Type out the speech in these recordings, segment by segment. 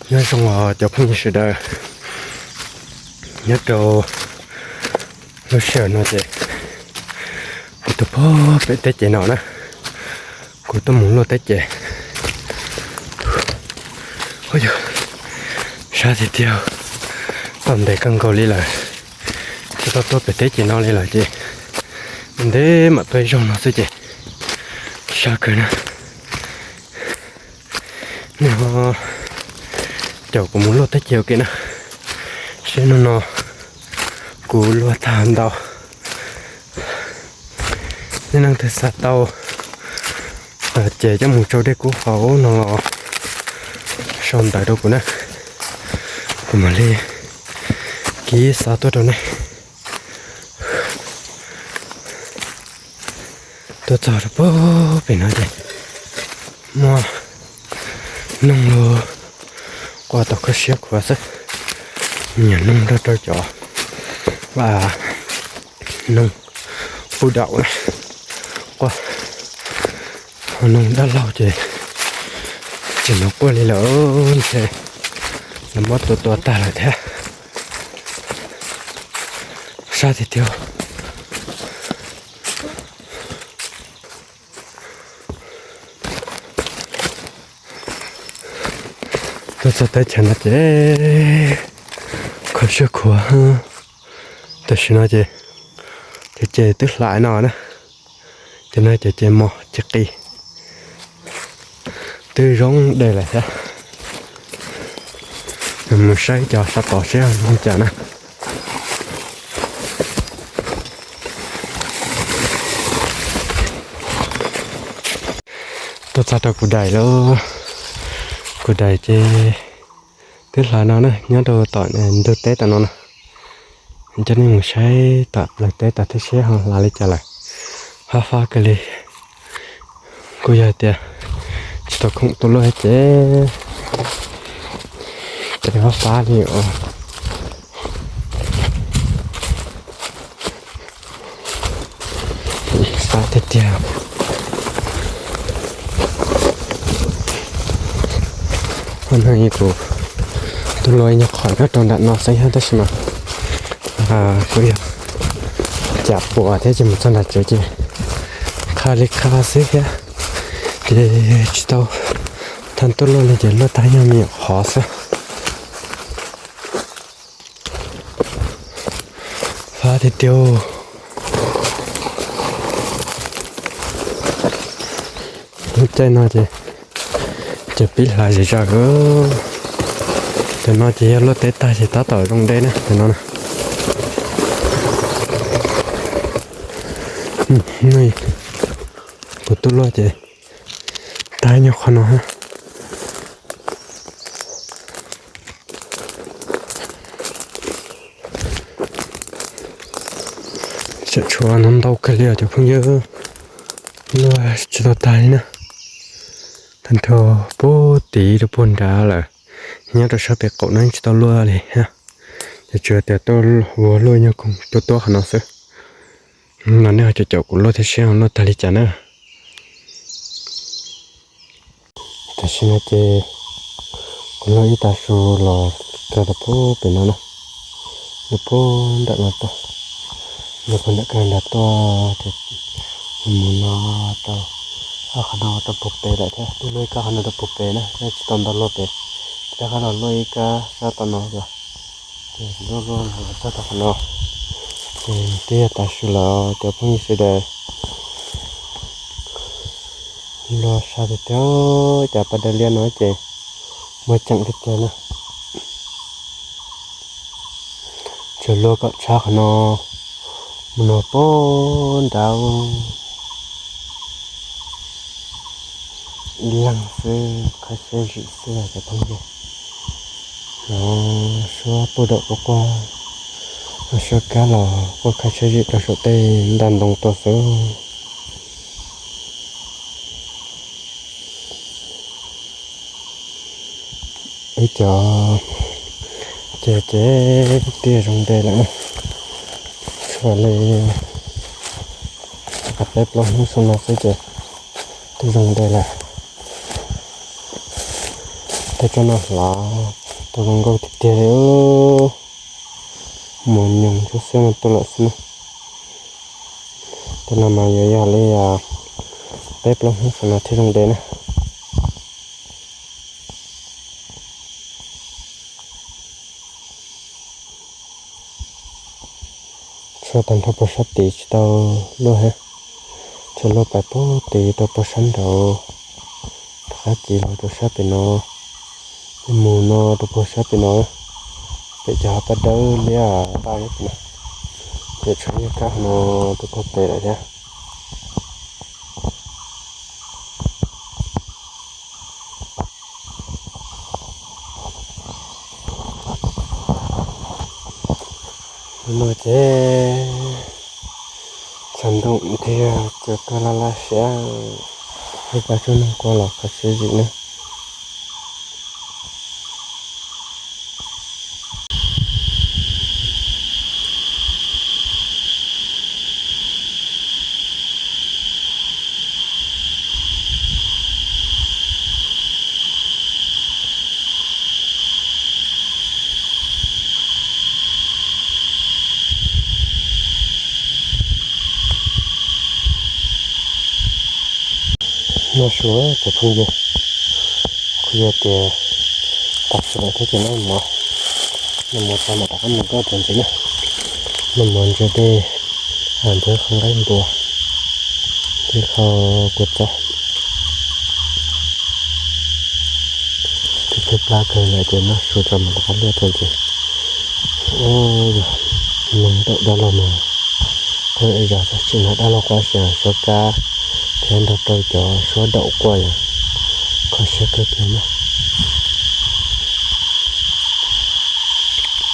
Nyob zoo os cov phooj ywg sawv daws, nyob rau lub sij hawm no ces kuv tuaj pem teb ces no na, kuv tuaj mus luaj teb ces, sab tiag tiag, tau ntev kawg nkaus li lawm, tsis tau tuaj pem teb ces no li lawm ces ntev mam tuaj ib zaug no xwb ces sab kawg na. Nej ho caum kuv mus luaj teb ces ua ke na, seb hnub no kuv luaj tag ntau, nej leej twg xav tau ces coj mus tsau dej kub hauv no los sau ntawv rau kuv na, kuv mam li kib xa tuaj rau nej. Tuaj txog rau pem no ces muaj noog los quaj tau kho siab khuav xwb, nyiam noog nrog rau cov vaj noog puj daum na, quaj ho noog dab laug ces tsis hnov quaj li lawm, ntshe lawv muab tua tua tag lawm thiab. Sab tiag tiag. Tuaj txog teb chaws no ces kho siab khuav. Tam sim no ces cov ces twb hlais no na, ces no cov ces mos ces qis, twb zoo dej lawm thiab. Mus saib cov sab tod seb zoo cas na. Tuaj txog rau kuv daim lawm, kuv daim ces twb hlais no na, nyob rau tom ntug teb tom no na. Coj nej mus saib tom plawv teb tom thiab seb ho hlais li cas lawm. Fab fab kawg li. Kuj yog tias tsis tau khoom tuaj luaj ces ces fab fab li os. Fab tiag tiag. Hnub no kuv tuaj luaj ib nyuag qhov nyob rau nram no xeeb thiab tab sis mas kuj yog cam puas thiab ces mus txog nram tsev ces qha li qha xwb thiab ces tsis tau tau tuaj luaj li ces luaj tag nyuag me nyuam qhov xwb. Fab tiag tiag. Lub caij no ces cov pib hlais zom zaws. Cov no ces yog luaj teb tag ces tab tom zoo deb na cov no na. Kuv tuaj luaj ces tag nyuag qhov no. Tsam tshuav no ntau kawg li os cov phooj ywg, luaj tsis tau tag li na. Tag nrho puag tid rau puag nrad lawm, nyob rau sab pem qaum no tsis tau luaj li thiab. Ces tsuas tias tuaj ua luaj nyuag khoom tuaj tuab qhov no xwb. No nej ho caum caum kuv luaj thiab seb luaj tag li cas na. Tam sim no ces kuv luaj ib tag su los txog rau puag pem no na, rau puag nram no tuaj, rau puag nram kawg nrad tuaj ces mus no tau, qhov no tau puag pem lawm thiab, twb luaj ib kab qhov no tau puag pem na, tsis tau ntau luaj pem, rov qab los luaj ib kab sab tom no los, ces luaj luaj los txog rau qhov no, ces twb yog tav su lawm cov phooj ywg sawv daws. Luaj sab tiag tiag, cas pas dawb liab no ces muaj ceem tiag tiag na. Tsuas luaj kom tshab qhov no, mus no puag nrad ib leeg xwb, qhab siab zim xwb cov phooj ywg. No suab puag daum quaj quaj, no suab kab los quaj qhab siab zim rau saum tej ntaj ntoo tuaj xwb. Ib co ces ces tiaj zoo dej lawm, tshuav li peb plaub hnub xwb no xwb ces twb zoo dej lawm. Tej tsob no hlav Zoo nkauj tiag tiag li. Mus nyoos tshwj xeeb no tuaj lawm xwb na. Tej no mas yuav yog li peb plaub hnub saum no thiaj zoo de na. Tshuav tag nrho puag sab tid tsis tau luaj thiab. Tshuav luaj pais puag tid rau puag sab nraud, rov qab tiv los rau sab pem no, mus no rau puag sab pem no, pem cov hav paj dawb liab paj no, ces tshuav ib kab no rau puag pem lawm thiab. No ces tshav ntuj thiab cua tuaj laj laj siab, ib pab tsob neeg quaj los kho siab zim na. Noj su cov phooj ywg, kuj yog tias tag su lawm thiab ces noj mov, noj mov tso mam rov qab mus nkauj txuas ntxiv na. Noj mov ntsia tej ntxuav qhov nqaij npua thiab qhov kua txob. Twb plab kawg lawm ces noj su tso mam rov qab luaj txuas ntxiv. Neeg daum dab laug mas, qhov zos txog tsim no dab laug quaj xwb, suab kab thiab nrog rau cov suab daum quaj yom, kho siab kawg kiag na.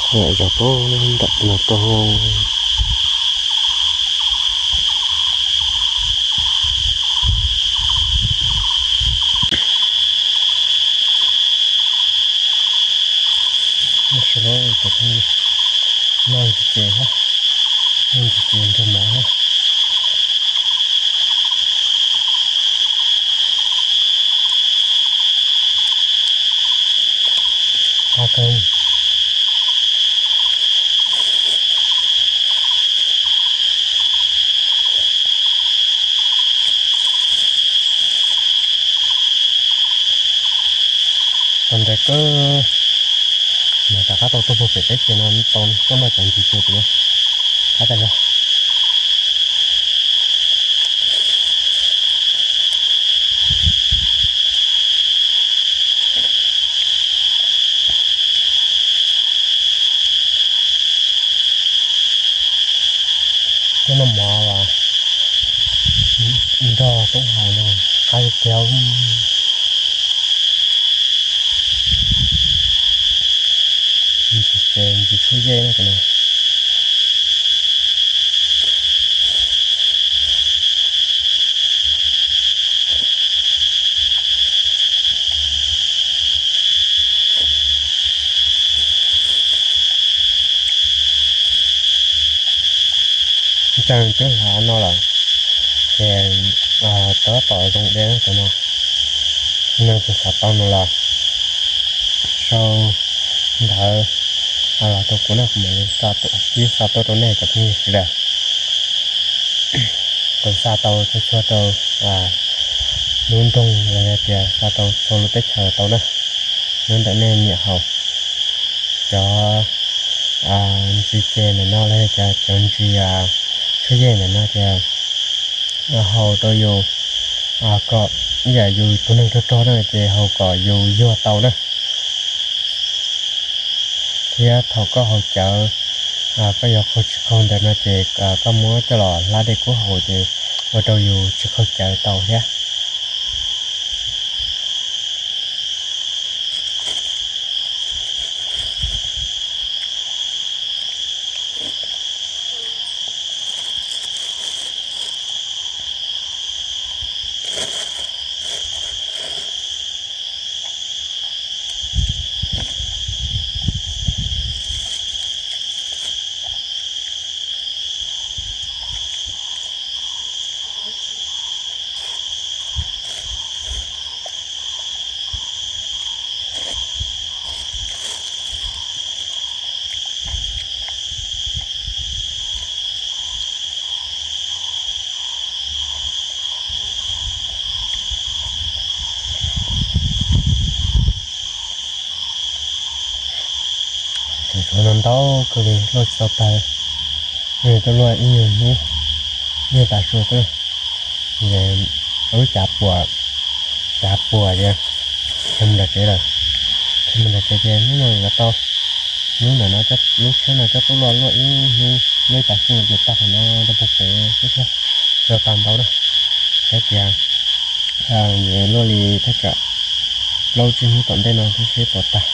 Qhov zos puag nram no tuaj. Noj ntsis ces, noj ntsis ces nrog mov na. Tau ntev kawg, mas rov qab tau tuaj puag pem teb chaws no tau tuaj noj cov ntsis ces kuv qab tas zog. Tuaj noj mov as, nrog tub hais no qab tiag. Ntsis ces ntsis tshuab yej na cov no. Ntseeg twb hlav no lawm, ces tab tom zoo deb na cov no. Neeg twg xav tau no los sau ntawv los rau kuv na, kuv mam li xa tuaj rau nej cov phooj ywg sawv daws. Kuv xa tau txhua txhua rau lub nroog los yog tias xa rau txhua lub teb chaws tau na, nyob ntawm nej nyiam haus. Cov ntsis ces ntawm no los yog cov ntsis tshuab yej ntawm no ces haus rau yus kom, ib yam yus tus neeg rog rog na ces haus kom yus yuag tau na. Thiab thaum koj haus cawv, koj yuav qaug tsis qaug ntawd no ces koj muab coj los hlab dej kub haus ces ua rau yus tsis qaug cawv tau thiab. No ntau kawg li, luaj tsis tau tag. Tuaj luaj ib nyuag hnub, ib nyuag tav su xwb, ces lub cav puas, cav puas ces khiav mus nram tsev lawm. Khiav mus nram tsev ces hnub no yuav tau, hnub ntawm no, lub tsheb no coj tuaj luaj luaj ib hnub, luaj ib tav su ces tag qhov no rau puag pem xwb thiab, tsis tau tag ntau na. Saib tias yuav luaj li thaj tsam plaub tsib hnub tom ntej no thiab seb puas tag.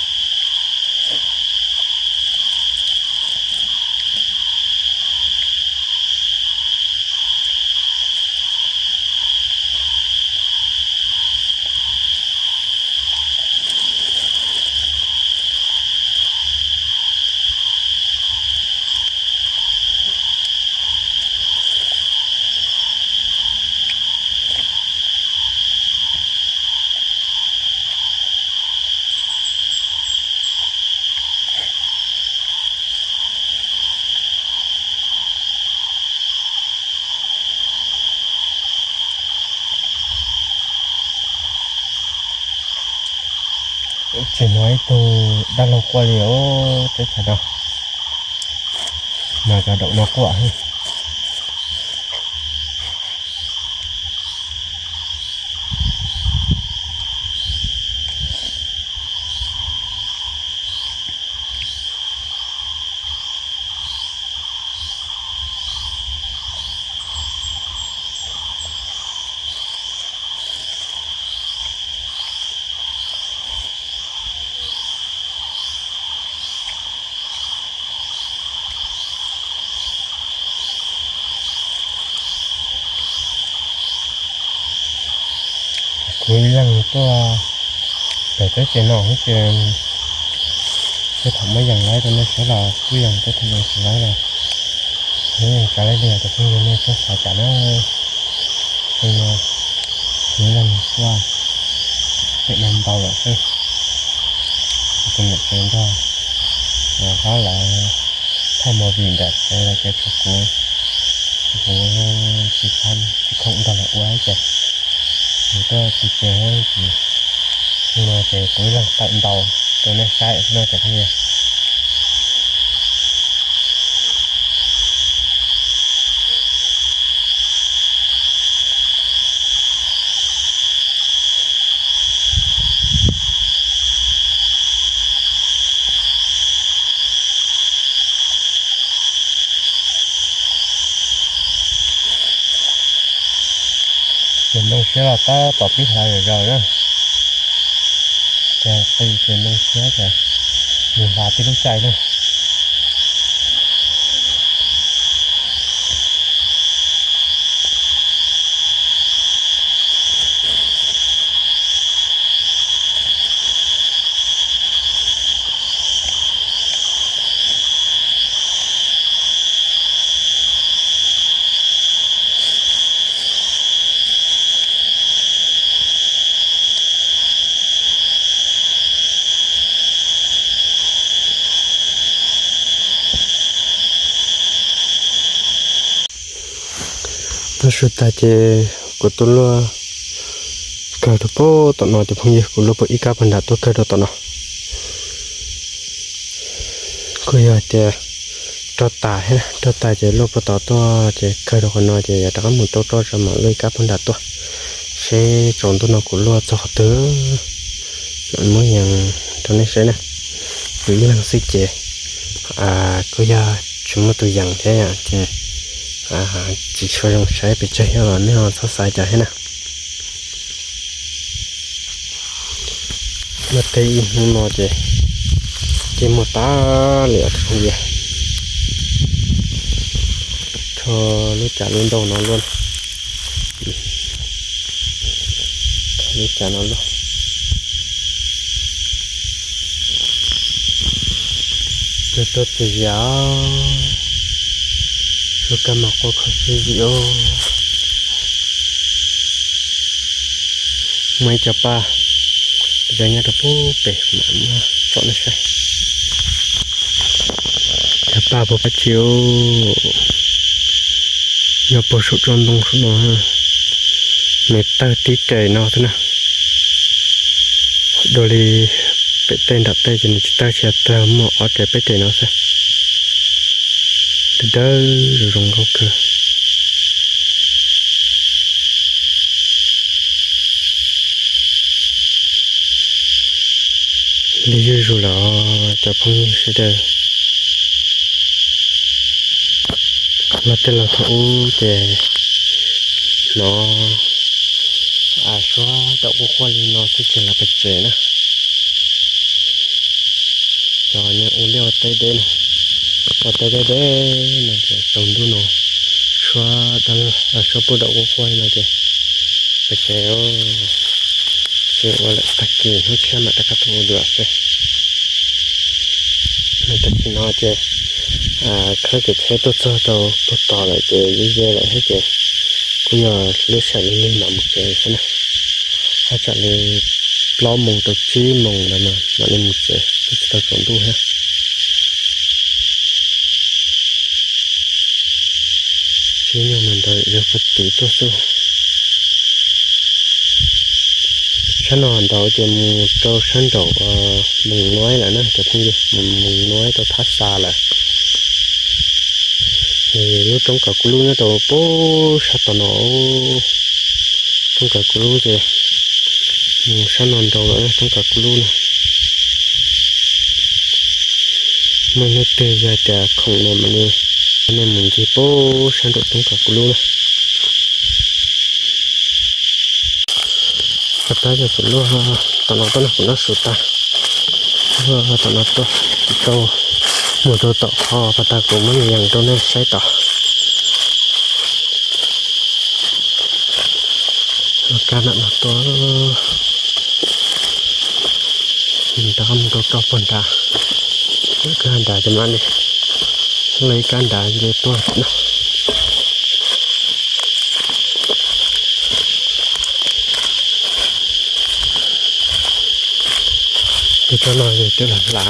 Tsis hnov ib tug dab laug quaj li os, teb chaws no, no cov daum no quaj. Kuv ib leeg tuaj pem teb chaws no ces, tej thaum muab yees laib rau nej saib los kuj yees, tej thaum yees tsis laib los muab yees tso laib li os cov phooj ywg, nej txhob xav cas na. Xyoo no kuv ib leeg tuaj pem no ntau lawm xwb. Tus niam tsev nrog hlob lawv thaij movie nram tsev lawm ces tshuav kuv, kuv tsis khoom nrog lawv ua ces kuv tuaj tiv ces, ces xyoo no ces kuv ib leeg tawm ntaus rau nej saib xwb no cov phooj ywg. Ces ntoo siab los tab tom pib hlav zom zaws na. Ces qis ces ntoo siab ces mus hlav tib lub caij na. Tab sis tas ces kuv tuaj luaj kawg rau puag tom no cov phooj ywg, kuv luaj puag ib kab puag nram tuaj kawg rau tom no. Kuj yog tias roj tas thiab, roj tas ces luaj puag tod tuaj ces kawg rau qhov no ces yog rov qab mus rau roj tso mam luaj ib kab puag nram tuaj. Seb tsaus ntuj no kuv luaj txog qhov twg, mam muab yees rau nej saib na. Kuv ib leeg xwb ces kuj yog tsis muaj tus yees thiab ces tsis tshua zoo saib pes tsawg thiab los nej ho txhob xav cas thiab na. Muaj teb ib hnub no ces, ces muaj tas li os cov phooj ywg. Rho lub cav lub ntaug no luaj, lub cav no luaj. Tuaj tuaj txias zias, suab kab mas quaj kho siab zim os. Muaj ib co paj, cov nyob rau puag pem mam muab tsom nej saib. Cov paj puag pab tsi, nyob puag saum tsob ntoo saum no, me tawg tib rev no xwb na. Dua li pem tej nram tej ces nws tsis tawg, tsis tawg, muaj ob rev peb rev no xwb. Dawb dawb zoo zoo nkauj kawg. Li zuj zus lawm cov phooj ywg sawv daws. Los tej los thaum ub ces hnov suab dam quaj quaj li no xwb ces los pem tsev na. Cov ua liaj ua teb deb na, ua teb deb deb no ces tsaus ntuj no suab, suab pub dam quaj quaj li no ces pem tsev. Tsis ua lawm, tag kis hnub tshiab mam rov qab tuaj ua dua xwb. Tam sim no ces khawb kev tsheb tuaj txog rau puag tod lawm ces ze ze lawm thiab ces kuj yog lub sij hawm lig lig mam mus tsev xwb na. Haj tsam li plaub moos rau tsib moos ntawd mas mam li mus tsev, twb tsis tau tsaus ntuj thiab. Tsib moos ntawd yog puag tim tuaj xwb. Sab no nraud ces mus rau sab nraum Moos Nuaib lawm na cov phooj ywg, mus Moos Nuaib rau Thab Xa lawm. Lub roob Kav Kuv Lub nyob rau puag sab tom no. Roob Kav Kuv Lub ces mus sab no nraud lawm na, roob Kav Kuv Lub na. Muaj ib hnub twg yog tias khoom no mam li coj nej mus ncig puag sab nraum roob Kav Kuv Lub na. Pas tas yog kuv luaj tom no tuaj no, kuv noj su tag, luaj tom no tuaj, tsis tau mus rau tom qhov pas tas, kuv muab yees rau nej saib tod. Luaj kab nram no tuaj, rov qab mus rau tom puag nrad, kab nrad ces mam li luaj ib kab nrad nce tuaj no. Tus tsob no yog twb lam hla,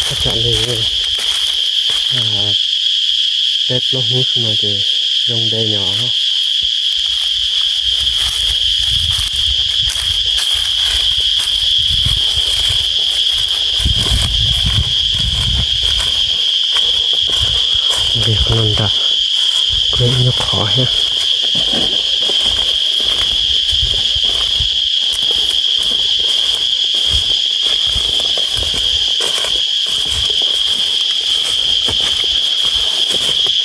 thaj tsam li peb plaub hnub no ces zoo de nyob. Li qhov no ntag, kuj ib nyuag qhov thiab.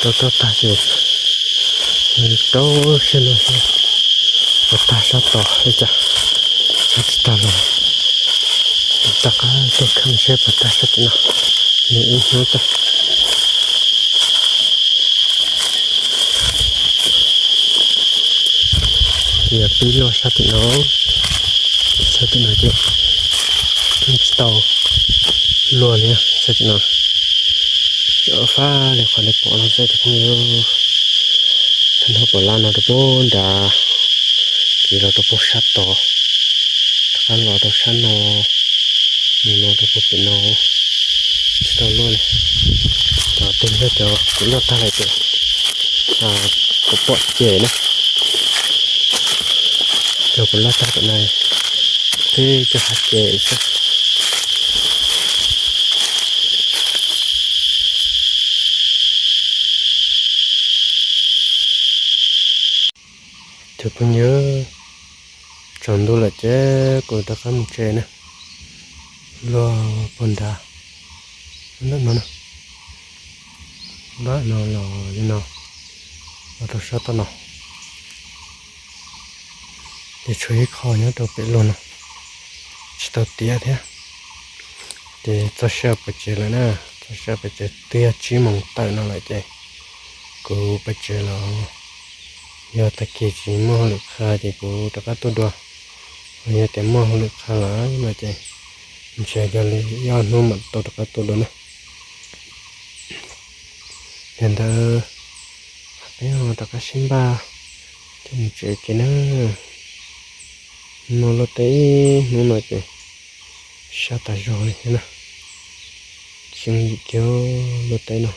Rau rau tag ces rau siab no xwb, puas tag sab tod li cas, sab tsis tag los rov qab tuaj kheej seb puas tag sab tim no, nws ib hnub tag. Yog pib luaj sab tim no, sab tim no ces tsis tau luaj li, sab tim no. Cov fab li qhov nej pom no xwb cov phooj ywg. Thab nrho puas lab no rau puag nrad, ces los rau puag sab tod, rov qab los rau sab no, mus no rau puag pem no, tsis tau luaj li. Cov twg yog cov kuv luaj tag lawm ces kuv pom ces na, cov kuv luaj tag tam no twb coj qab ces xwb. Cov phooj ywg, tsaus ntuj lawm ces kuv rov qab mus tsev na. Luaj puag nrad, nram no, nram no los li no, los rau sab tod no. Ces tshuav ib qho nyob rau pem luag no, tsis tau tiav thiab. Ces txog sij hawm pov tsev lawm na, txog sij hawm pov tsev twb yog tsib moos tawm no lawm ces kuv pov tsev los, yog tag kis tsis muaj hauj lwm qha ces kuv rov qab tuaj dua, ho yog tias muaj hauj lwm qha lawm no ces ntshe yog li ib ob hnub mam tau rov qab tuaj dua na. Yog ntawd peb ho rov qab sib npaj coj mus tsev kiag na. Hnub no luaj teb ib hnub no ces sab tas zog li thiab na. Tseem yim kiag luaj teb no.